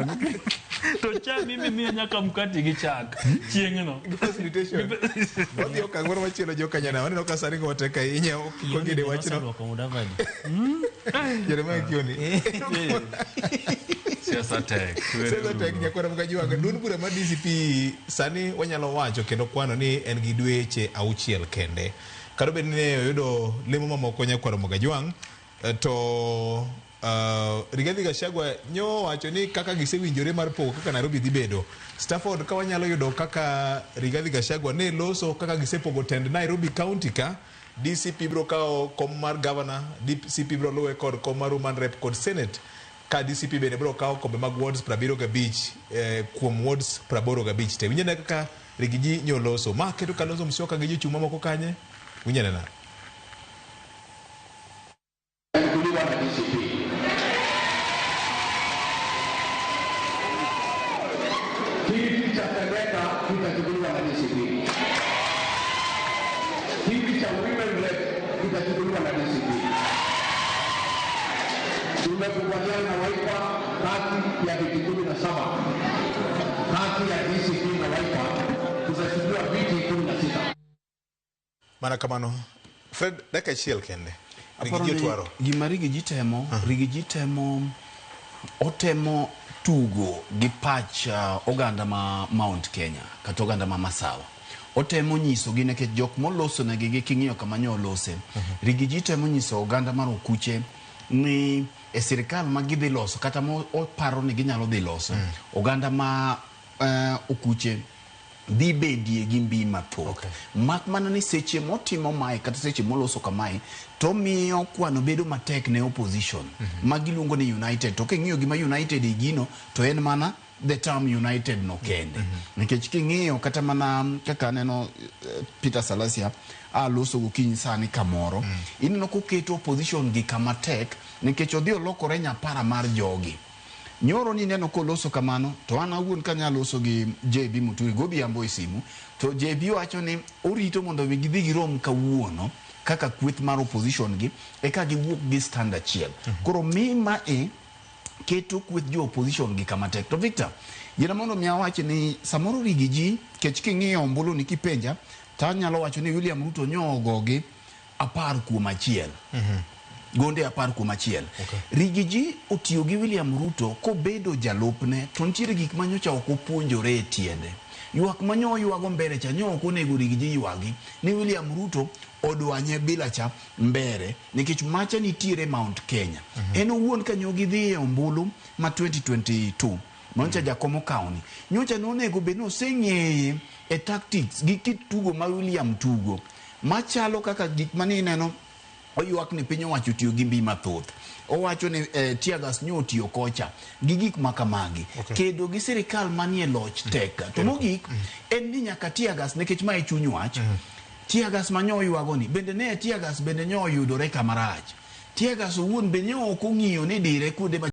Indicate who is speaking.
Speaker 1: paro ni
Speaker 2: To cha mimi miya nyaka mkati gi chak chieng'no.
Speaker 3: Gi facilitation. Wadhi e okang' moro machielo joka nyanam. Aneno ka sani go tek ahinya. Kogede wachno.
Speaker 4: Oseluoko Mudavadi.
Speaker 3: Jeremiah Kioni.
Speaker 2: Siasa tek.
Speaker 3: Siasa tek nyakwara Mkajwang'. Duond bura mar DCP sani wanyalo wacho kendo kwano ni en gi dweche auchiel kende. Kata obedo ni ne oyudo lemo mamoko nyakwara Mkajwang' to Rigathi Gachagua nyo wacho ni kaka gisewinjore mar pogo kaka Nairobi dhi bedo. Stafford ka wanyalo yudo kaka Rigathi Gachagua ne loso kaka gisepogo tend Nairobi County ka DCP biro kawo kom mar governor, DCP biro luwe kod kom mar woman rep kod senate ka DCP bende biro kawo kombe mag wards 75 kuom wards 85 te. Winj ane kaka Rigiji nyo loso. Ma keto Kalonzo Musyoka gi jochung' mamoko kanye? Winj anena.
Speaker 5: Kuliwa na DCP. Kiti cha seneta kitachukuliwa na DCP. Kiti cha women rep kitachukuliwa na DCP. Tumekubaliana na Wiper kati ya viti 17, kati ya DCP na Wiper tutachukua viti 16.
Speaker 3: Mana kamano. Fred, dakika achiel kende.
Speaker 1: Aparo
Speaker 3: Rigiji
Speaker 1: ni
Speaker 3: Otwaro.
Speaker 1: Gima Rigiji temo, Rigiji temo otemo tugo gi pach oganda ma Mount Kenya kata oganda ma Masawa. Otemo nyisogi nikech jok molosonegi gi king'iyo kama nyo olose. Rigiji temo nyiso oganda mar Okuche ni e sirikal ma gidhi loso kata ma oparo ni ginyalo dhi loso, oganda ma Okuche dhi bedie gi mbi mathoth. Mak mana ni seche motimo mae kata seche moloso kamae to miyo kwano bedo matek ne opposition ma giluongo ni United. To king'iyo gima United e gino to en mana the term United no kende. Nikech king'iyo kata mana kaka aneno Peter Salasia a loso gokinyi sani kamoro, ineno koketo opposition gi kama tek nikech odhi olokore nyapara mar jogi. Nyoro ni neno koloso kamano to an awuon kanya loso gi JB Muturi godhiambo e simu to JB wacho ni orito mondo mi gidhi girom kawuono kaka kweth mar opposition gi eka giwuok gi stand achiel. Koro mi mae keto kweth jo opposition gi kama tek. To Victor, yiena mondo mi awach ni samoro Rigiji kech king'iyo ombulu ni kipenja to anyalo wacho ni William Ruto nyo ogogi 10 kuom 1. Gonde 10 kuom 1. Rigiji otiyo gi William Ruto kobedo jalupne to nitiere gik ma nyocha ok opuonjore e tiende. Ywak ma nyo oywago mbele cha nyo ok onego Rigiji ywagi ni William Ruto odwanye bila cha mbere nikech macha nitiere Mount Kenya. En owuon ka nyo gidhi e ombulu ma 2022 manyocha Jakom okawni nyocha nonego bed ni oseng'eye e tactics gi kit tugo ma William tugo machalo kaka gik mane ineno oywak ni piny owacho otiyo gi mbi mathoth. Owacho ni tear gas nyo otiyo kocha gi gik ma kamagi. Kedo gi sirikal manie loch tek. To mogik en ni nyaka tear gas nikech ma e chuny wach. Tear gas ma nyo oywago ni bende ne tear gas bende nyo oyudore kama rach. Tear gas owuon be nyo ok ong'iyo ni dire kuonde ma